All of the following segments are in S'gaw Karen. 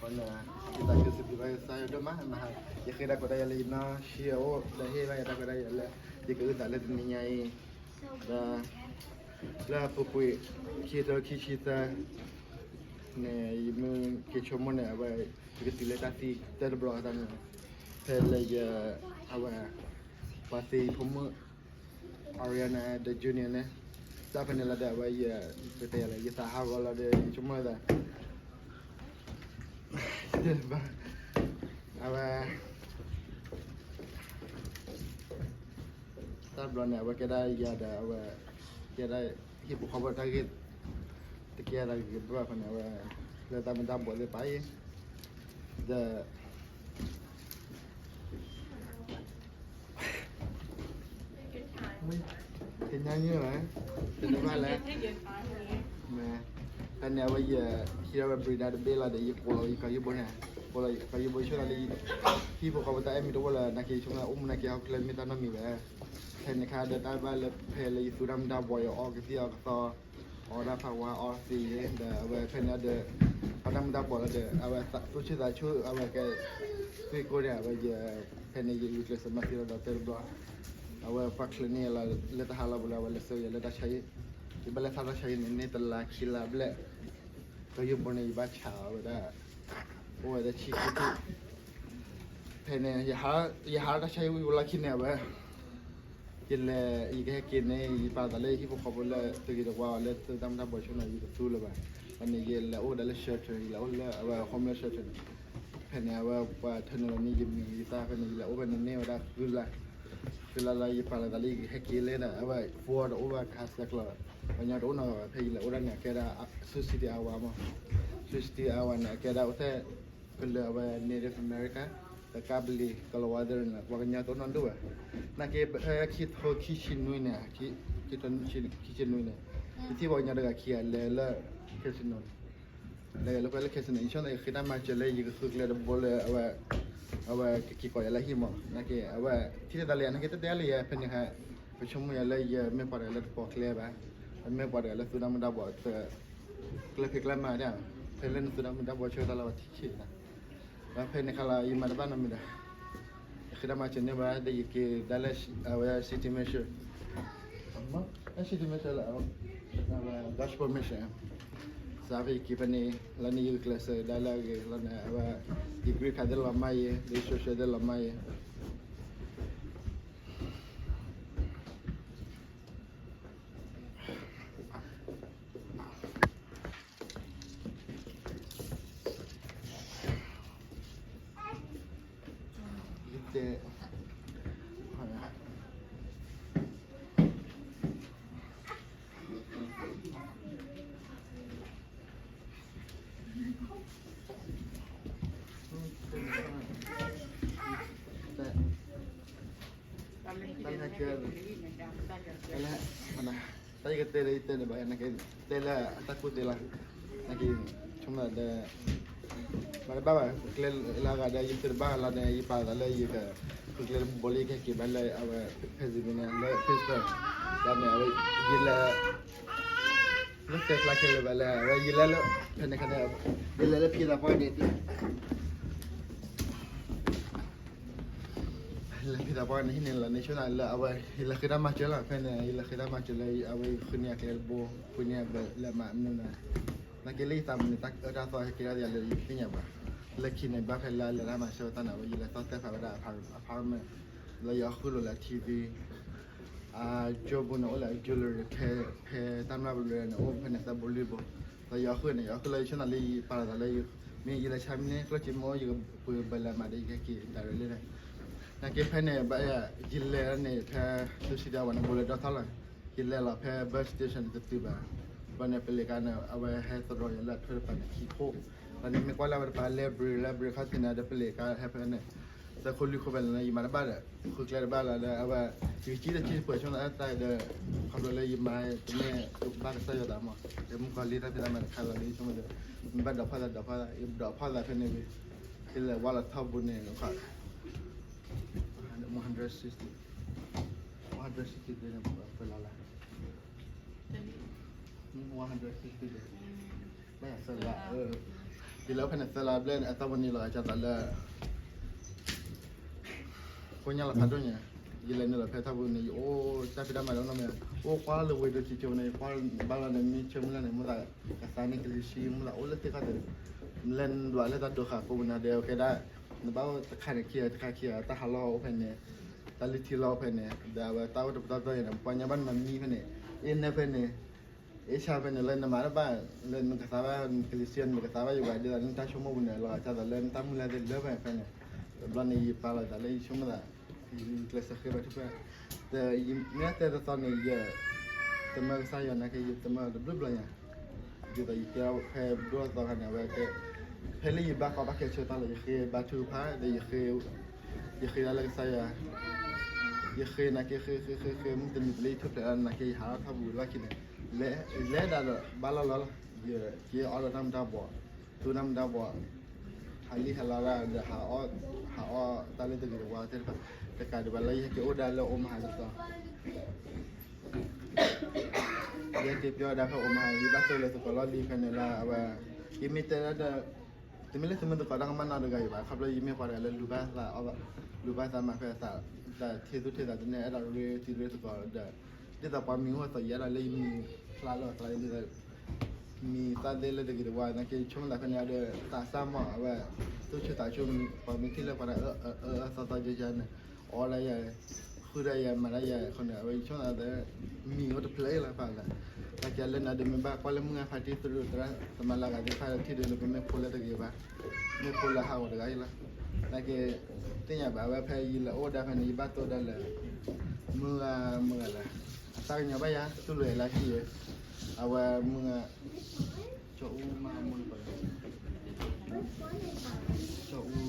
န့ၣ် ယသးခုစံးဘျုးဘၣ်ကစၢ်ယွၤဒိၣ်မး, ယဃ့တၢ်ခွဲးတၢ်ယာ်လၢယနီၢ်ဆံးအအိၣ် ဒီးဟ့ၣ်ဘၣ်ယတၢ်ခွဲးတၢ်ယာ်လၢ ယကအုၣ်သးလၢတနံၤညါအံၤ, ဒီး လၢအပူၤကွံာ် ခံကထိခံဆံသၢ န့ၣ် ယမ့ၢ်က့ၤဆိကမိၣ်န့ၣ် အဝဲ ယကတုၤလၢတၢ်သံတၢတဘျီအသးန့ၣ်, ဖဲလၢယ အဝဲ ပှၤသံဖိမုၣ် Ariana ဒီး Junior န့ၣ်, တၢ်ဖဲန့ၣ်လီၤဒီး အဝဲယ ပတဲယၤလၢ ယသးဟးဂီၤလီၤဒီး ယဆိကမိၣ်သး အဝဲ တၢ်ဘျီန့ၣ် အဝဲကဲဒၣ်ယၤဒီး အဝဲ ကဲဒၣ်ဟံၣ်ဖိဃီဖိတၢ်ဂ့ၢ် တကဲဒၣ်ဂ့ၤဘၣ်ဖဲန့ၣ် အဝဲ လၢတၢ်မူၤတၢ်ဘှီးသ့ၣ်တဖၣ်အံၤ ဒီး ကညါညိဝဲ, တနံၤဘၣ်လဲၣ်, ဖဲန့ၣ် အဝဲယဟံးဝဲ breeder တဘ့ၣ်လီၤဒီး ယကိးလီၤကီၢ်ယူၢ်ဘိန့ၣ်, ကိးလီၤကီၢ်ယူၢ်ဘိ ဆိသးလၢ ဟံၣ်ဖိဃီဖိတၢ်အဲၣ်မ့ၢ်တအိၣ်လၢ နာ်က့ဆိကမိၣ် အိၣ်မူနာ်က့ဟီၣ်ခိၣ်ချၢမ့ၢ်တၢ်နီတမံၤဝဲ, ဖဲန့ၣ်ခါဒီးတၢ်ဘၣ်လၢဖဲလၢယသူတၢ်မူၤတၢ်ဘှီး ယအီကသံၣ်အီကသီ အီဒၣ်ဖးဝါအီသံး, ဒီးအဝဲဖဲန့ၣ်ဒီး အီတၢ်မူၤတၢ်ဘှီးလီၤဒီး အဝဲသူၣ်ဆူၣ်သးဆူၣ် အဝဲကဲ သွံၣ်ကိၢ်န့ၣ် အဝဲယ ဖဲန့ၣ် ယဂုာ်ကျဲးစၢးမၤသံလီၤဒီးတဲတဘျီ, အဝဲပှၤချုးန့ၢ်ယၤလီၤလၢတၢ်ဟးလီၤပူၤလၢ အဝဲလဲၤဆှၢယၤလၢတၢ်ဆါဟံၣ်, ယဘၣ်လဲၤသးတၢ်ဆါဟံၣ်န့ၣ် န့ၢ်တလါခံလါဘျဲၣ်, ကီၢ်ယူၢ်ဘိန့ၣ် ယဘၣ်ဆးအီၤဝဲဒၣ်, အိၣ်ဝဲဒၣ်ဆံခံထံၣ်, ဖဲန့ၣ် ယဟးတၢ်ဆါဟံၣ်ဝံၤဝဲလီၢ်ခံန့ၣ် အဝဲ ယလဲၤ ယကဟဲက့ၤန့ၣ် ယပာ်သးလၢယဟံၣ်ဖိဃီဖိလၢ တဂ့ၤတဝါအီၤလၢ တၢ်မူၤတၢ်ဘှီးဆိန့ၣ် ယတသူလၢၤဘၣ်, ဒီးန့ၣ် ယလဲၤအိၣ်ဝဲဒၣ်လၢ shelter, ယလဲၤအိၣ်လၢအဝဲ homeless shelter န့ၣ်, ဖဲန့ၣ် အဝဲပှၤထၢနုာ်လီၤန့ၢ်ယမံၤယသၣ် ဖဲန့ၣ် ယလဲၤအိၣ်ဖဲန့ၣ်န့ၢ်ဝဲဒၣ် ဃုလါ, ဃုလါလၢယပာ်လီၤသးလၢယကဟဲက့ၤလဲၣ်ဒီး အဝဲ phone တအိၣ်ဘၣ် ခါစဲးကျိး, ပှၤကညီတအိၣ်နီတဂၤဘၣ်, ဖဲယလဲၤအိၣ်ဒၣ်န့ၣ် အကဲဒၣ် Sioux City Iowa မး, Sioux City Iowa န့ၣ် အကဲဒၣ်အိၣ်ထဲ ကလၢၤအဝဲ Native America, ဒီးကးဘျံး ကလၤဝါသ့ၣ်န့ၣ် ပှၤကညီတအိၣ်နီတဒူၣ်ဘၣ်, နာ်က့ဖဲခံထိခံဆံနွံန့ၣ်, ခံထိခံဆံနွံန့ၣ်, ယထံၣ်ပှၤကညီတဂၤခံဂၤလဲၤလၢ casino, လဲၤလၢပှဲၤလၢ casino အံၤ ဆိန့ၣ် ယဃ့တၢ်မၤစၢၤလၢယကဃုကျဲတဘိလၢ အဝဲ အဝဲကက့ၤကိးယၤလၢဟံၣ်မး, နာ်က့ အဝဲ ထံၣ်လိာ်သးလၢယၤ နာ်က့ တတဲလၢယၤ ဖဲန့ၣ်ဟဲ ပဆိကမိၣ်ယၤလၢယမ့ၢ်ပှၤတဂၤလၢတပိာ်ကျဲဘၣ်, ပမ့ၢ်ပှၤတဂၤလၢသူတၢ်မူၤတၢ်ဘှီး ကျဲဖံးကျဲမၤဒၣ်, ဖဲလၢနသူတၢ်မူၤတၢ်ဘှီးဆိသးလၢပှၤထံၣ်ဆံးနၤ, ဒီးဖဲန့ၣ်ခါလီၤ ယမၤတဘၣ်နီတမံၤဒီး ယဃ့တၢ်မၤစၢၤန့ၢ်ဘၣ် ဒီးယက့ၤဒၣ်လၢ အဝဲ City Mission, City Mission လၢ Gospel Mission, စးဖဲယက့ၤဖဲန့ၣ် လီၤန့ၣ် ယဂုာ်ကျဲးစၢးဒၣ်လၢအဂ့ၤလီၤန့ၣ် အဝဲ ယ green card သ့ၣ်လီၤမၢ်ယဲ ယ social သ့ၣ်လီၤမၢ်ယဲ ယတဲ တၢ်ယကတဲဒီးယတဲန့ၣ်ဘၣ် နာ်က့ တဲလၢအတၢ်ကူၣ်သ့လီၤ, နာ်က့ ဆိကမိၣ်ဒီး မၤတဘၣ်ဘၣ် ကျဲလၢအဂၤဒီး ယသုတဘၣ်လီၤန့ၣ် ယပာ်သးလၢယက ဃုကျဲတဘိလၢယကဟဲက့ၤဘၣ်လၢအဝဲ Pennsylvania လၢ Pittsburgh ဒီးန့ၣ် အဝဲ ယလဲၤ လၢတဲဖျါခဲလၢာ်ဘၣ်လၢ အဝဲယလဲၤလၢ ဖဲန့ၣ်ခါန့ၣ် ယလဲၤလၢဖံသးပှၢ်န့ၣ် လဲၤဖံသးပှၢ်န့ၣ် ဟံးန့ၢ်လီၤန့ၣ် ဆိန့ၣ်လၢအဝဲ ယလဲၤဃ့တၢ်မၤစၢၤလီၤ ဖဲန့ၣ် ယလဲၤဃ့တၢ်မၤစၢၤလၢ အဝဲဃုန့ၢ်အကျဲတဘိ ဃုန့ၢ်အကျဲလၢမၤမနုၤန့ၣ် နာ်က့လၢယသးမုာ်န့ၣ် တၢ်အၢတၢ်သီဟဲက့ၤဒၣ်ယၤလၢယသ့ၣ်ညါဘၣ် လၢခံန့ၣ် ဘၣ်ဖဲလၢလဲၤတၢ်မၤစၢၤဝဲတၢ်န့ၣ် အဝဲယလဲၤသီၣ်တဲဖးဝဲဒၣ် apartment လၢယအီၣ်ဃုာ်လိာ်လၢ T V အ jewelry န့ၣ် အိၣ်လၢ jewelry ခဲဖဲတၢ်မျၢ်ပလဲန့ၣ် အိၣ်ဖဲန့ၣ်သၢဘိလွံၢ်ဘိ ဒီးယအီၣ်ဃုာ်န့ၣ် ယအီၣ်ဃုာ်လၢယဆိန့ၣ်လၢယပာ်လီၤသးလၢ မ့ၢ်ယလဲၤဆါမ့ၢ်န့ၣ် ကျိၣ်စ့မ့ၢ်အိၣ် ယကပှ့ၤဘၢလၢမၤဒီးယကဟဲက့ၤ direct လၢန့ၣ် နာ်က့ဖဲန့ၣ် ဘၣ်ယလဲၤန့ၣ် ဖဲ Sioux City ဝဲန့ၣ် ဘူးလၢဒီထီၣ်လီၤ ယလဲၤလီၤဖဲ bus station န့ၣ် တတုၤဘၣ် ဘၣ်န့ၣ် ပလံးကါန့ၣ် အဝဲဟဲသရီယၤလၢအထွဲတပၤန့ၣ် ခံခိၣ် ဒီးန့ၣ်မ့ၢ်ကွၢ်လၢဝဲတပၤ library library ခါဆ့န့ၣ် ဒီးပလံးကါဟဲဖဲန့ၣ် သၢခိၣ်လွံၢ်ခိၣ်ဖဲန့ၣ် ယမၤတဘၣ်ဒီး ဃုကျဲတဘၣ်လီၤဒီး အဝဲ ယကစံၣ်တထံၣ်ပှဲၤဆိန့ၣ်တၢ်ဒီး ခီဖျိလၢယမၤတမ့ၢ် ဘၣ်ကစၢ်ယွၤသးမး ယမုၣ်ကီၤလံတၢ်ဖံးတၢ်မၤတခါလီၤလံ ဆိကမိၣ်ဒီး မ့ၢ်ဘၣ်ဒီးဖီၣ်သးဒီးဖီၣ်သး ယဒီးဖီၣ်သးဖဲန့ၣ်ဝံၤ ယလဲၤဝါလီၤထီၣ်ဘူးန့ၣ် one hundred sixty, one hundred sixty န့ၣ် ပလီၤလၢ one hundred sixty ဘၣ်ယၤစၢလၢ ယလဲၤအိၣ်ဖဲန့ၣ်သၢလါဘျဲၣ်န့ၣ် အသီပူၤန့ၣ်လီၤဂာ်ကၢ်သးလၢ ကိညၢ်လီၤဖးဒိၣ်ညါ, ယလဲၤနုာ်လီၤဖဲထီၣ်ပူၤန့ၣ် ယအိၣ်တၢ်ဖံးတၢ်မၤလၢနီတမံၤ, အိၣ်ကွၢ်လၢဝ့ၢ်ဒိၣ်ဆံးဆံးန့ၣ် ကွၢ်ဘၣ်လီၤန့ၣ် မ့ၢ်ဆၢမုၢ်လၢ်န့ၣ် မ့ၢ်သးကသါန့ၢ်ကလံၤဆံ မ့ၢ်သးအိၣ်လၢသ့ၣ်ခီၣ်သဲး, လဲၤဒွးလၢတၢ်ဒိးဃာ်ကိးပူၤန့ၣ်ဒီး ကဲဒၣ် နဘၣ်အိၣ်တခါန့ၣ်ခံဂၤ တခါခံဂၤ တၢ်ဟးလီၢ်အိၣ်ဖဲန့ၣ်, တၢ်လုၢ်ထံလီၢ်အိၣ်ဖဲန့ၣ် ဒီးအဝဲတၢ်အိၣ်တပတီၢ်တပတီၢ်န့ၣ် ပှၤညီဘၣ်နမံဖဲန့ၣ်, အ့ၣ်နဲဖဲန့ၣ် အ့ၣ်ဆၣ်ဖဲန့ၣ် လၢနမၤတဘၣ် လၢနကသါဘၣ်ကလံၤဆံ နကသါဘၣ်ယိၤဂၤ ဒ်သိးလၢနတၢ်ဆိကမိၣ်ပူၤန့ၣ် လီၤဂာ်ကၢ်သးလၢနတၢ်မုၢ်လၢ်သ့ၣ်လၢဖဲဖဲန့ၣ်, တဘျီန့ၣ် ယပာ်လီၤသးလၢယဆိကမိၣ်သး ကျဲးစၢးဃ့ဘါထုကဖၣ်, ဒီးမ့ၢ်တဲတသီန့ၣ် ယ တမၢကစၢ်ယွၤနာ်က့ ယတမၢတဘျုးဘျီညါ, ဒ်သိးယတဲဖဲဒိၣ်သီခါန့ၣ် အဝဲကဲ ဖဲလၢယဘၣ်ကီဘၣ်ခဲဆၢတၢ်လီၤ ယဃ့ဘါထုကဖၣ် ဒီး ယဃ့ဒၣ်လၢကစၢ်ယွၤ, ယဃ့နာ်က့ ဃ့ဃ့ဃ့ဃ့ မုၢ်တနံၤတလၢယထူၣ်ဖျဲးနာ်က့ ယဟးထီၣ်ထီၣ်ပူၤလီၢ်ခံန့ၣ်, လဲၤဒၣ်ဒီးဘၣ်လီၢ်လီၢ်လီၤ, ယက့ၤအီဒီးတၢ်မူၤတၢ်ဘှီး, သူတၢ်မူၤတၢ်ဘှီး, ဟးလံဟးလီဒၣ်ဒီး ဟးအီၣ်တၢ်လၢတဂ့ၤတဝါသ့ၣ်တဖၣ်, တကးဒံးဘၣ်လၢယဟဲက့ၤအိၣ်ဒၣ်လၢအိၣ်မဟါတသီ ယဟဲက့ၤပၠီဒၣ်ဖဲအိၣ်မဟါ ယဘၣ်တိၢ်လၢသကိးလီၢ်လံၤဖဲန့ၣ်လၢအဝဲ, ယမ့ၢ်တဲဒၣ်ဒီး, တမ့ၢ်လၢသုမ့ၢ်သကိးတၢ်ကမၣ်နီတဂၤအံၤဘၣ် ခီဖျိယမ့ၢ်ပှၤတဂၤလၢလူၤဘၣ်သးအီၣ်ဘၣ်, လူၤဘၣ်သးမၤဖဲသး, တၢ်ထံၣ်သူၣ်ထံၣ်သးတန့ၢ် အဲၣ်ဒိးရ့တံၤရ့သကိးဒီး, ဒ်သိးပှၤမံၤအိၣ်သိးယအဲၣ်ဒိးလၢယမံၤဖျါလီၤသးဒ်သိး မံၤသၣ်သ့လၢတဂ့ၤတဝါ နာ်က့ဆိကမိၣ်သးဖဲန့ၣ်ဒီး သးစၢ်မီၢ်အဝဲ, သူၣ်ဆူၣ်သးဆူၣ် ပှၤမ့ၢ်ထံၣ်လၢပှၤတၢ်အၢအၢအၢသီသီယါယါန့ၣ်, အီၣ်ဒၣ်ယၤ, ဃုဒၣ်ယၤ မၤဒၣ်ယၤအဃိန့ၣ် အဝဲယဆိကမိၣ်သး မံၤအိၣ်တဖျၢၣ်အံၤလီၤဖးလၢ, နာ်က့လၢနၤဒီးမ့ၢ်ဘၣ်ကွၢ်လၢမုၢ်ဂၢ်ဖါတံၢ်သရူးသရၣ်သမါလၢအဂၤသ့ၣ်တဖၣ်လၢထံၣ်ဒီး နကမ့ၢ်ဖိလၢတဂ့ၤဘၣ်, မ့ၢ်ဖိလၢဟးဂီၤတဂၤအံၤလီၤ, နာ်က့ သ့ၣ်ညါဘၣ်ဝဲဖဲယလဲၤအိၣ်ဒၣ်ဖဲန့ၣ် ယဘၣ်တိၢ်ဒၣ်လၢ မုၢ်ဂၢ်မုၢ်ဂၢ်လၢ, အသးကညီၤဘၣ်ယၤ သူၣ်လၢယလၢဟံၣ်ယဲ, အဝဲမုၢ်ဂၢ်, ကၠီအူမါမုၢ်ဂၢ်, ကၠီအူ,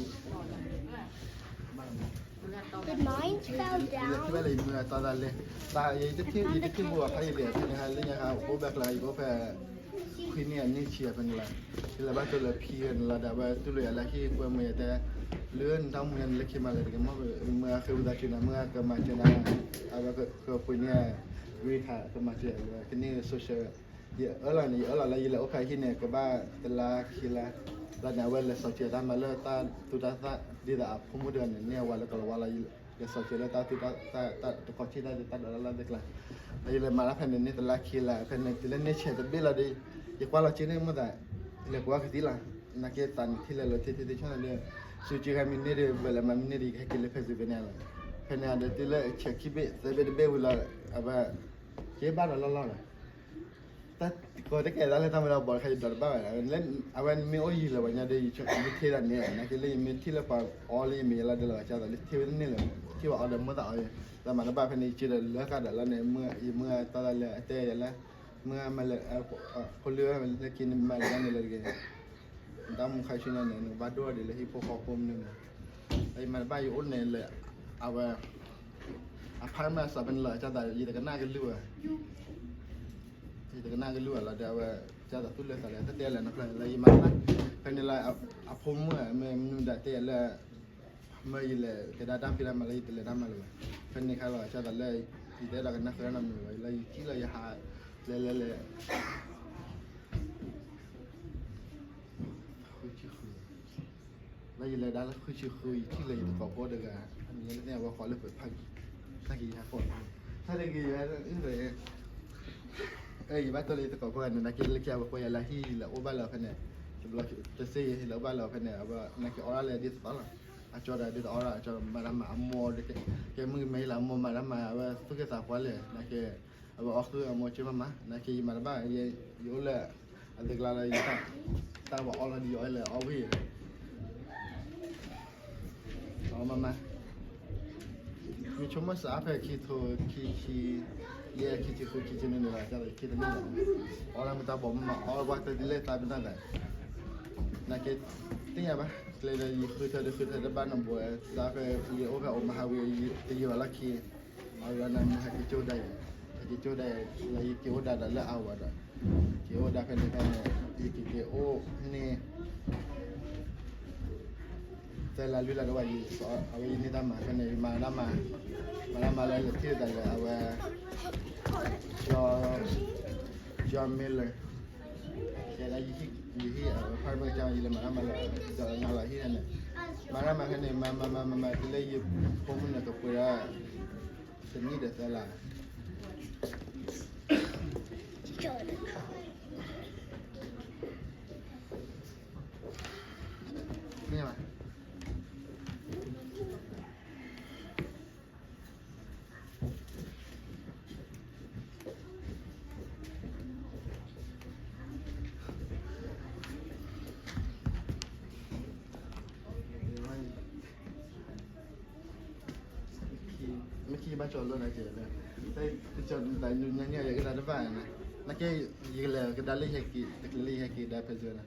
Did mine fell down? ယလဲၤထံၣ်ဘၣ်လၢယမုၢ်ဂၢ်တီသးလဲၣ်, ယတထံၣ်ဘၣ်အီၤဖးယံာ်လဲၣ် ဖဲန့ၣ်ဟါလၢညါဟါ အိၣ်ဘၣ်ကျါ ယအိၣ်ဖဲ ခွံနံၣ်အနံၣ်ဆံဖဲန့ၣ်လီၤ, ယလဲၤဘၣ်တိၢ်လၢဖံဖဲန့ၣ်လီၤဒီး အဝဲသူၣ်လၢယလၢဟံၣ်ကွဲမုာ်ယတဲ, လၢနတၢ်မူန့ၣ် နလၢခံမးလၢတက့ၢ်မီၢ်, မုၢ်ဂၢ်ဃ့ဝံသးစူၤနၤ မုၢ်ဂၢ်ကမၤစၢၤနၤ, အဝဲကပှ့ၤန့ၢ် green card ကမၤစၢၤ ကန့ၢ် social, ယအၢၣ်လီၤန့ၣ် ယအၢၣ်လီၤလၢယလဲၤအိၣ်ဖဲဟံၣ်န့ၣ် ကဘၣ်တလါခံလါ, လၢန့ၣ် အဝဲလဲၤစီၤစၢၤတၢ်မၤလၢတၢ်သူတၢ်သၣ် ဒ်သိးအဖိမုၣ်တဂၤန့ၣ် န့ၢ်အဝၤလၢကလီၤဝါလီၤ လဲၤစီၤစၢၤလၢတၢ်သူတၢ်သၣ် တၢ်တကီထံၣ်တၢ်တၢ်ဒိးတၢ်လၢသ့ၣ်ကျါ, ဒီးယလဲၤမၤတၢ်ဖဲန့ၣ်န့ၢ်တလါခံလါ ဖဲန့ၣ်တုၤလၢန့ၢ်ဆဲးတဘ့ၣ်လီၤဒီး ယကွၢ်လီၤက့ၤန့ၣ်မ့ၢ်သး လဲၤကွၢ်ကသံလီၤ, နာ်က့သးန့ၣ်ထံၣ်လဲၤလီၤထံၣ်ထံၣ်ထံၣ်ဆိန့ၣ်ဒီး စူးက့ၤဂၤမံၤန့ၢ်ဒီး ဘၣ်လဲၤမၤမံၤန့ၢ်ဒီး ယကဟဲက့ၤလၢ Pennsylvania လီၤ, ဖဲန့ၣ်ဒီးတုၤလၢဆဲးခံဘ့ၣ်သၢဘ့ၣ်တဘ့ၣ်ဝံၤလီၤ, အဝဲ က့ၤဘၣ်ဒီးလီၢ်လီၢ်လီၤ တၢ်ကိးတကဲလၢတၢ်မူၤတၢ်ဘှီးတခါ ယဒိးတဘၣ်ဝဲဒၣ်, အဝဲမ့ၢ်အိၣ်ယံၤလၢၤဘၣ်ညါဒီး ယထံၣ်ဒၣ်န့ၣ် နာ်က့လၢယမ့ၢ်ထံၣ်လၢပှၤအီလၢယမ့ၢ်ယလီၤဒီးလီၤကၢ်သးလၢထံၣ်ဝဲတန့ၢ်လၢၤ, ထံၣ်ဝဲအီဒီးမ့ၢ်သးအီ, ဒီးမၤတဘၣ်ဖဲန့ၣ် ယစ့ဒီးလၢဃာ်ဒီးလီၤန့ၣ် ယမုၢ်ဂၢ်တီသးလၢအတဲယၤလၢ မုၢ်ဂၢ်မၤလဲၤ ဖိလၢလၢက့ၤန့ၣ်မၤလဲၤဒၣ်န့ၣ်လၢတဂ့ၤ တၢ်မူခါဆူညါန့ၣ် နကဘၣ်ဒိၣ်ဒံးလၢဟံၣ်ဖိဃီဖိမနုၤန့ၣ်, ယမၤတဘၣ်ယအိၣ်န့ၣ်လၢ အဝဲ အဖါမ့ၢ်အစးဖဲန့ၣ်လီၤ ကၢ်သး ယတကနၣ်ကလုၢ်ဝဲ, ယတကနၣ်ကလုၢ်ဝဲလီၤဒီး အဝဲ ကၢ်သးသူၣ်လၢသးလဲၣ် တတဲလဲၣ်နဖျါလၢယမၤတဘၣ်, ဖဲန့ၣ်လၢ အဖိမုၣ်မ့ၢ်မနုၤဒၣ်တဲလၢ မ့ၢ်ယလဲၤကဒါတၢ်ဖံးတၢ်မၤလၢယတလဲၤတၢ်မၤလၢၤဘၣ်, ဖဲန့ၣ်ခါလီၤ ကၢ်သးလၢ ယတအဲၣ်ဒိးကနၣ်ဃုာ်တၢ်နီတမံၤဘၣ် လၢယထံၣ်လီၤယဟး လဲၤလဲၤလဲၤ ဃုဆံဃု, လၢယလဲၤဒါလၢဃုဆံဃု ယထံၣ်လၢယသကိးဖိတဂၤ အမံၤလၢသ့ၣ်ညါဝဲဃီလၢပဖးကံ, တၢ်က့ၤယဟဲဃီ, တၢ်တဂ့ၤယဲ, ယဘၣ်တဲလၢယသကိးဖိဂၤန့ၣ် နာ်က့လၢခံအဝဲကွဲယၤလၢဟံၣ်လၢအိၣ်ဘၣ်လၢဖဲန့ၣ်, တဘျီတစ့ယဟံၣ်လၢအိၣ်ဘၣ်လၢဖဲန့ၣ် အဝဲနာ်က့အီၣ်ဒၣ်လဲၣ်ဒ်သိးလီၤ, အကၠီဒီးဒ်သိးအီၣ်ဒၣ်အကၠီမၤတၢ်မၤအမိၢ်, ကဲမုၢ်ကမဲဟံၣ်လၢအမိၢ်မၤတၢ်မၤ အဝဲသူၣ်က့သးပှၢ်လဲၣ် နာ်က့ အဝဲအီၣ်ဃုအမိၢ်ကၠ့မးမး, နာ်က့ယမၤတဘၣ်, ယအိၣ်လၢ အသုကျါလၢယတၢ်, တၢ်ဝဲအီၣ်လီၤဒီးယအီၣ်လၢအီၣ်ဝံၣ်, အီၣ်မးမး, မ့ၢ်ဆိကမိၣ်စးဖဲခံထိခံဆံ, ယဲခံဆံဃုခံဆံနွံန့ၣ်လီၤ ကၢ်သးခံတနံၣ်လီၤ, အီၣ်လၢမတၤဘီမးမး အီၣ်ဝဲတဒ်လဲၣ်သးပနၢ်သး, နာ်က့, သ့ၣ်ညါဘၣ်, ကျဲဒီးယဃုထၢဒီးဃုထၢတဘၣ်နီတဘျီ, စးဖဲယအိၣ်ဖဲအိၣ်မဟါဝံၤ တယံာ်ဘၣ်လီၢ်ခံ အဝဲန့ၣ်မ့ၢ်ဟဲက့ၤကၠိဒၣ်ယဲ, ဟဲက့ၤကၠိဒၣ်ယဲ, လၢယက့ၤအိၣ်ဒၣ်ဒီးလၢအဝၤဒီး, က့ၤအိၣ်ဒၣ်ဖဲန့ၣ်ဖဲန့ၣ်, ယက့ၤက့ၤအိၣ်န့ၣ်, သၢလါလွံၢ်လါဒီးဝဲ, အဝဲယန့ၢ်တၢ်မၤဖဲန့ၣ် ယမၤတၢ်မၤ, မၤတၢ်မၤလၢလဲၤထံၣ်သးလၢအဝဲ, John Miller, ကဲဒၣ်ယဟံၣ် ယဟံၣ် apartment ကစၢ် ယလဲၤမၤတၢ်မၤလၢ ဒီးနၤလီၤဟံၣ်န့ၣ်, မၤတၢ်မၤဖဲန့ၣ် မၤမၤမၤမၤမၤတုၤလၢယဖိမုၣ်န့ၣ် ကပှဲၤဒၣ် တနံၣ်ဒီးသၢလါ. မ့ၢ်ဘၣ် မ့ၢ်ခံဘၣ်ကၠီၤလီၤနၤကဲလၢ တၢ်ကၠီၤလီၤနၤကဲလၢ ညါညါယကဒါတဘၣ်နၤ, နကဲ ယကလဲၤကဒါလၢယဟဲက့ၤ တချုးလၢယဟဲက့ၤဒါဖဲစၢၤနၤ,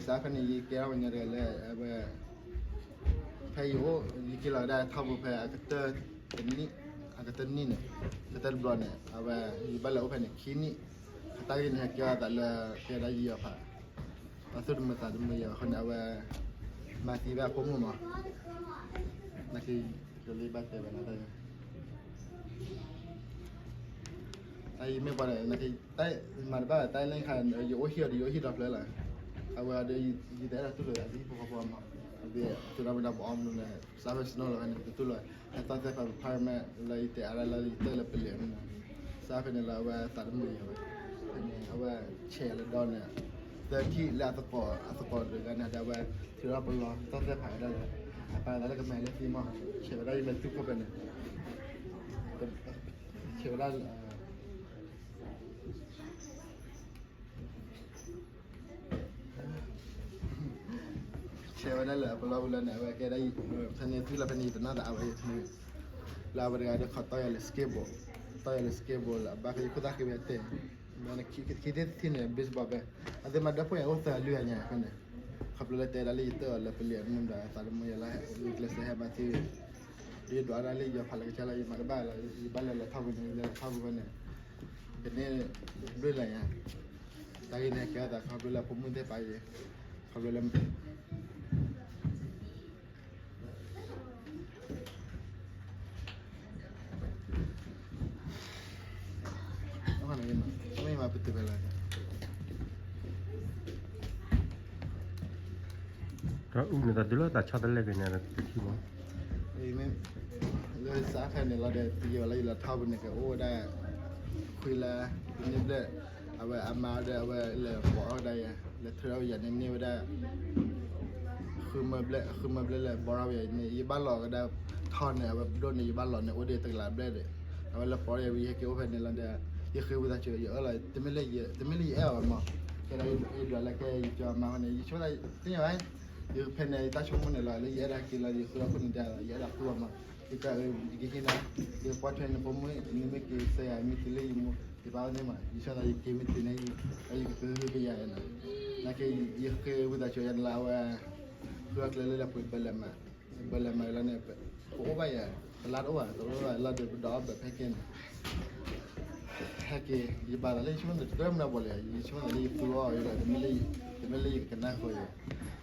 စးဖဲန့ၣ် ယကဲထီၣ်ဝဲညါတဂၤလၢ အဝဲ ဖဲယအိၣ် ယက့ၤလီၤကဒါထီဘိဖဲအကတၢၢ်တနံၣ်, အကတၢၢ်တနံၣ်န့ၣ်, အကတၢၢ်တဘျီန့ၣ် အဝဲ ယဘၣ်လဲၤအိၣ်ဖဲန့ၣ် ခံနံၣ်, အတၢ်ဂ့ၢ်န့ၣ် ဟဲကဲထီၣ်သးလၢ ကဲဒၣ်ယီၤဖး အသူၣ်တမုာ်သးတမုာ်ယၤအဃိန့ၣ် အဝဲ မၤသံဝဲအဖိမုၣ်မး, နက့ၤ ကလံဘၣ်တဲဝဲနၤတၢ် တၢ်အံၤမ့ၢ်ပှၤဒီး နက့ၤ တၢ်မၤတဘၣ် တၢ်လၢခါ ယအိၣ်ဟံၣ်အီၤဒီး ယအိၣ်ဟံၣ်ဒီဖျၢၣ်လီၤ, အဝဲဒီး ယတအဲၣ်ဒိးတူၢ်လိာ်အသးဟံၣ်ဖိဃီဖိမး, အဝဲ သုးဒီမုၢ်ဒီပအီမနုၤန့ၣ် စးဖဲ snow လီၤဖဲန့ၣ် တတူၢ်လိာ်, ဟဲသီၣ်သဲဖး apartment လၢယတဲအါဒၣ်လၢယတဲလၢပလံၤမနုၤ, စးဖဲန့ၣ်လီၤ အဝဲသးတမုာ်ယၤဝဲ, ဖဲန့ၣ် အဝဲဆဲးယၤလၢဒီန့ၣ် သၢထံၣ်လၢအသကိး အသကိးတဂၤန့ၣ်ဒီး အဝဲထုးထီၣ်ပလီၢ် သီၣ်သဲဖးဝဲဒၣ်လၢ အပာ်သးလၢကမဲာ်လၢသံမး, ဆဲးဝဲဒၣ်ယမဲာ်သူခိၣ်ဖဲန့ၣ် ဆဲးဝဲဒၣ်လၢ ဆဲးဝဲဒၣ်လၢအပလီၢ်ဝံၤလီၤန့ၣ် အဝဲကဲဒၣ် ဖဲန့ၣ် သွံၣ်လီၤဖဲန့ၣ် ယတနီၣ်သးအဝဲ လၢအဝဲတဂၤဒီး ခီတီၢ်ယၤလၢ skateboard, တီၢ်ယၤလၢ skateboard လၢအဘၣ်ဃးယခိၣ်သၣ်ဃ့ဝဲတဲ ခံထံၣ်တထံၣ်န့ၣ် baseball bat, အသ့ၣ်မၤဒီဖိအံၤအိၣ်သၢလွံၢ်အညါဖဲန့ၣ်, ခီဖျိလၢတဲဒၣ်လၢယတၢၢ်အီၤလၢပလံၤအမုၢ်ဒီး သးတမုာ်ယၤလၢ ဂုာ်ကျဲးစၢးဟဲမၤသံ ယဒွးဒၣ်လၢယီၤဖးလၢကစၢ်လီၤ ယမၤတဘၣ်လီၤ ယဘၣ်လဲၤလဲၤထီၣ်ပူၤန့ၣ် လဲၤလဲၤထီၣ်ပူၤဖဲန့ၣ်, ကန့ၣ် ဘျုးလၢညါ, တၢ်ဂ့ၢ်န့ၣ်ကဲအသးခီဖျိလၢဖိမုၣ်သ့ၣ်တဖၣ်အံၤ, ခီဖျိလၢ မ့ၢ်မၤပတုာ်ဖဲလဲၣ်, ဒီးအူန့ၣ်တၢ်ဒုးလၢတၢ်ဆီတလဲက့ၤန့ၣ်တထံၣ်မး, လၢစးဖဲန့ၣ်လီၤဒီး တယံာ်လၢယလီၤထီၣ်ပူၤန့ၣ် ကအိၣ်ဝဲဒၣ် ခွံလါ တနံၣ်ဘျဲၣ်, အဝဲအမါဒီးအဝဲလဲၤပိာ်ထီၣ်ဝဲဒၣ်ယၤ လဲၤထုးထီၣ်ဝဲယၤန့ၣ် န့ၢ်ဝဲဒၣ် ဃုမၢဘျဲၣ် ဃုမၢဘျဲၣ်လဲၤပိာ်ထီၣ်ဝဲယၤန့ၣ် ယဘၣ်လီၤကဒါထီၣ်န့ၣ် အဝဲပဒိၣ်န့ၣ် ယဘၣ်လီၤန့ၣ် အိၣ်ဒံးတကလးဘျဲၣ်ဒီး အဝဲလဲၤပိာ်ထီၣ်ယၤဝံၤ ယဟဲက့ၤအိၣ်ဖဲန့ၣ်လီၤဒီး ယဃ့ဝံသးစူၤ ယအၢၣ်လီၤ တမ့ၢ်လၢယအဲၣ်အီၤမး, ကဲဒၣ်ယဒွးလၢကဲယကၠီၤအမါဃီန့ၣ် ယဆိသးသ့ၣ်ညါဘၣ်, ယဖဲန့ၣ် ယတၢ်ဆိကမိၣ်န့ၣ်လီၤ လၢယအဲၣ်ဒိးက့ၤလီၤ ယဃုအီၣ်ခိၣ်နူာ်ဒၣ် ယအဲၣ်ဒိးဃုအီၣ်မး, ယတၢ်အၢ ယကဟ့ၣ်နၤ, ယကွၢ်ထွဲနဖိမုၣ် နမ့ၢ်က့ၤစၢၤယၤ မ့ၢ်တုၤလၢယမိၢ် ယပၢ်န့ၣ်မး ယဆိသးယက့ၤမ့ၢ်တုၤန့ၣ် ယကဃုကယၤနီၤ, နာ်က့ ယဃ့ဝံသးစူၤယၤန့ၣ်လၢအဝဲ ဃုအီၣ်ကျဲလၢလၢပှဲၤဘၢလၢမး, ဘၢလၢမးလီၤန့ၣ် ပအိၣ်ဘၣ်ယၤ တလါတအိၣ်ဘၣ် တအိၣ်ဘၣ်လီၤဒီးပဒီးအီၣ်ဘၢဖဲက့ၤန့ၣ် ဟဲက့ၤ ယဘၣ်သးလၢယဆိကမိၣ်န့ၣ် တကြၢးမနုၤဘၣ်လဲၣ် ယဆိကမိၣ်သးလၢယသူအီၣ်အီၤဒီး တမ့ၢ်လၢယကနၣ်ဃီၤယ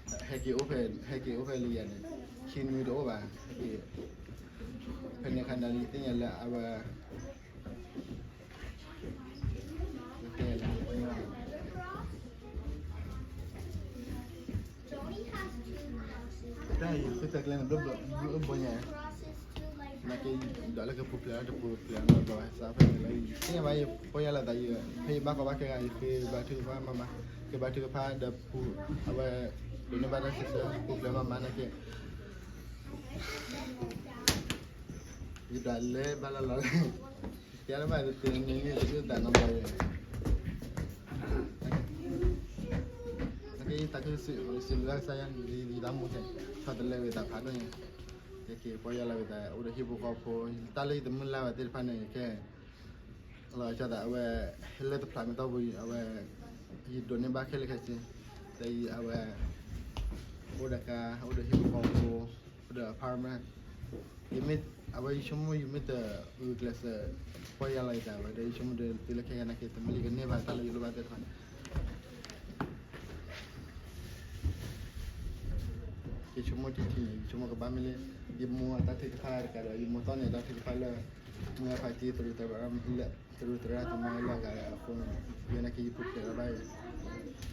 ၤ, ဟဲက့ၤအိၣ်ဖဲ ဟဲက့ၤအိၣ်ဖဲလၢယၤန့ၣ် ခံနွံတအိၣ်ဘၣ်, ဟဲက့ၤ ဖဲန့ၣ်အခါန့ၣ် ယသ့ၣ်ညါလၢအဝဲ တၢ်အံၤဃုတၢ်ကျဲန့ၣ် ဘျီဘျီညါ, နာ်က့ ဒီးလၢကပူၤဖျဲးတပူၤဖျဲးနီတဘျီဘၣ် စးဖဲန့ၣ်လၢ သ့ၣ်ညါဘၣ်ယပီၢ်ယၢ်လီၤသးယ ဖဲယဘၣ်ကီဘၣ်ခဲဂၤ ယဃ့ဘါထုကဖၣ်မးမး, ဃ့ဘါထုကဖၣ်ဒီးပူၤ အဝဲ ဒိးန့ၢ်ဘၣ်တၢ်စံးဆၢ ပူၤဖျဲးမးမးနာ်က့ ယဒွးလဲၤဘၣ်လၢလီၤ ကဲလၢဘၣ်တနံၤနံၤတဒုၣ်တၢ်နီတဘျီယဲ နာ်က့ ယတၢ်ခုစံးဘျုးကစၢ်ယွၤ ယတၢ်မူခဲ ဆီတလဲဝံသးဖးဒိၣ်ညါ, ယက့ၤပီၢ်ယၢ်လီၤဝံသး အိၣ်ဒီးဟံၣ်ဖိဃီဖိ တၢ်လၢယတမုၢ်လၢ်ဝဲသ့ၣ်တဖၣ်န့ၣ် ယကဲ လီၤဆီသးအဝဲ ဟဲလၢတဖျးမ့ၢ်တီၢ်ပူၤ အဝဲ ယဒိးန့ၢ်ဘၣ်ခဲလၢာ်ခဲဆ့ ဒီးအဝဲ အိၣ်ဒီးကါ အိၣ်ဒီးဟံၣ်ဖိဃီဖိ အိၣ်ဒီး apartment ယမ့ၢ် အဝဲယဆိကမိၣ်ယမ့ၢ်တဂုာ်ကျဲးစၢး ပီၢ်ယၢ်လီၤယသးဝဲဒီး ယဆိကမိၣ်ဒီးတုၤလၢခဲအံၤနာ်က့ တမ့ၢ်လၢယကန့ၢ်ဘၣ်တၢ်လၢယလိၣ်ဘၣ်သ့ၣ်တဖၣ်န့ၣ် ယဆိကမိၣ်ထံထံန့ၣ် ယဆိကမိၣ်ကဘၣ်မ့ၢ်လၢ ယမိၢ်အတၢ်ထုကဖၣ်တကးဒီး ယမိၢ်သီၣ်န့ၣ်အတၢ်ထုကဖၣ်လၢ မ့ၢ်ဖါတံၢ်သရူးသရၣ် သရူးသရၣ်သမါလၢအဂၤအဃိန့ၣ် ယဲနာ်က့ယပူၤဖျဲးလီၤဘၣ်ယဲ